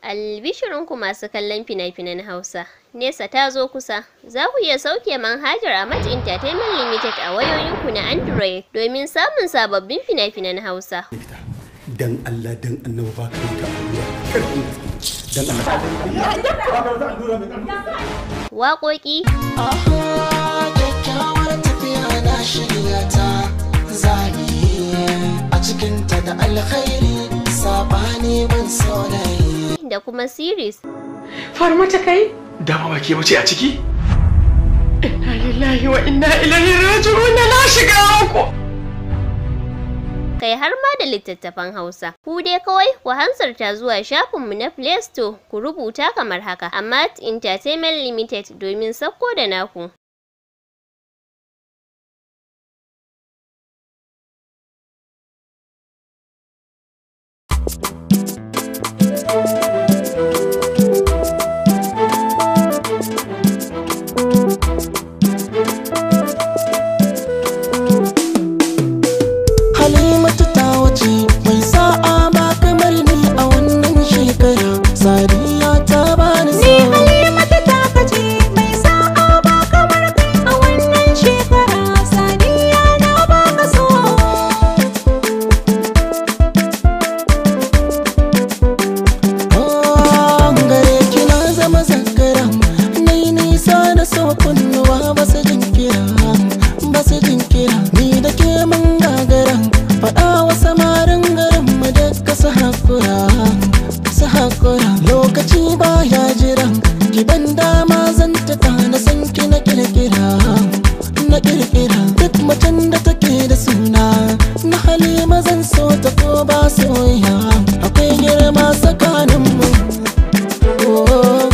Albishirinku masu kallon fina-finan Hausa, nesa ta zo kusa, za ku iya sauke manhajar Amat Entertainment Limited a wayoyinku na Android domin samun sababbin fina-finan Hausa. Dan Allah dan Annabi ba ka ta allura. Karfin dan Allah. Waƙoƙi, Kyakkyawar tafiya na shirya ta zani a cikinta da alkhairi sabani ban saurayi. Da kuma series. Farmata kai? Dama ba ke bace a ciki? Inna lillahi wa inna ilaihi raji'un, na shiga uku. Kai har ma da littattafan Hausa. Ku dai kawai ku hansarta zuwa shafinmu na Play Store, ku rubuta kamar haka, Amat Entertainment Limited, domin sakko da naku. Halimatu ta wuce mai sa'a ba kamar ni a wannan shekara, Sadiya ta bani Ni sa'a. Halimatu ta kace mai sa'a ba kamar kai a wannan shekara, Sadiya na baka so. Oh, gare ki na zama zakara, na yi nisa da so kunnuwa ba su jinkira, ba su jinkira. Ni da ke mun gagara, faɗa wa samarin garin mu duka su hakura, su hakura. Lokaci ba ya jira, ki ban dama zan tuka na san ki na kirkira, na kirkira. Duk macen da take da suna na Halima zan so ta ko ba soyayya, akwai girma tsakaninmu. Oh.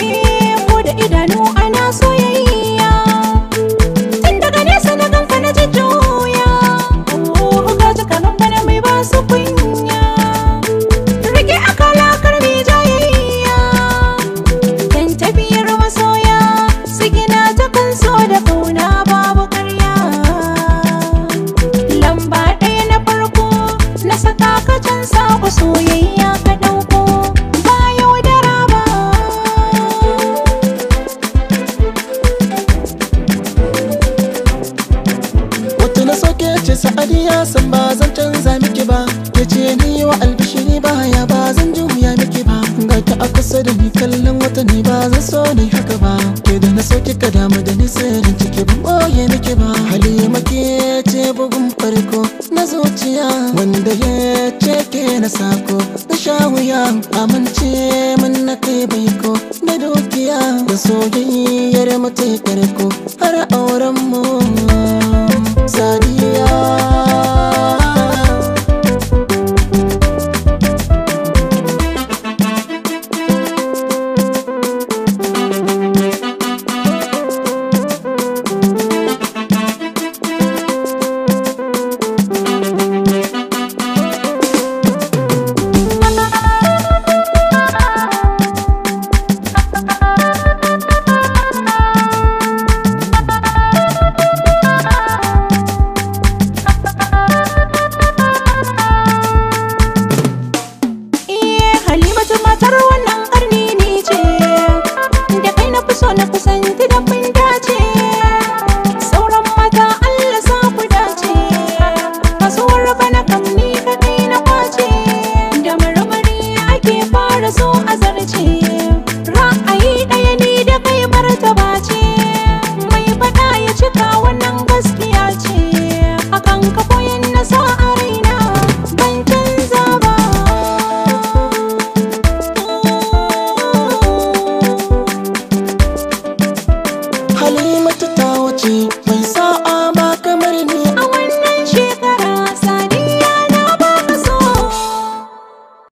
Eh, ko da idanu ana soyayya. Tun daga nesa na ganka na jujjuya. Oh, ka ji kalan bana mai ba su kunya. Rike akala karmi jayayya. Dan tafiyar masoya su gina ta kan so da kauna babu karya. Lamba ɗaya na farko na saka ka can sako soyayya ka ɗauko ba yaudara ba. Wata na soke ce Sa'adiya, san ba zan canza miki ba. Ke ce ni wa albishiri baya, ba zan juya miki ba. Ga ta a kusa da ni kallon wata, ni ba zan so ni haka ba. Ke da na soke ka damu da ni, sirrin ciki ban boye miki ba. Halima ke ce bugun farko na zuciya, wanda ya ce ke na sako na sha wuya. Amince mun na kai baiko da dukiya, da soyayyar mu ta yi karko har auren mu. Sadiya.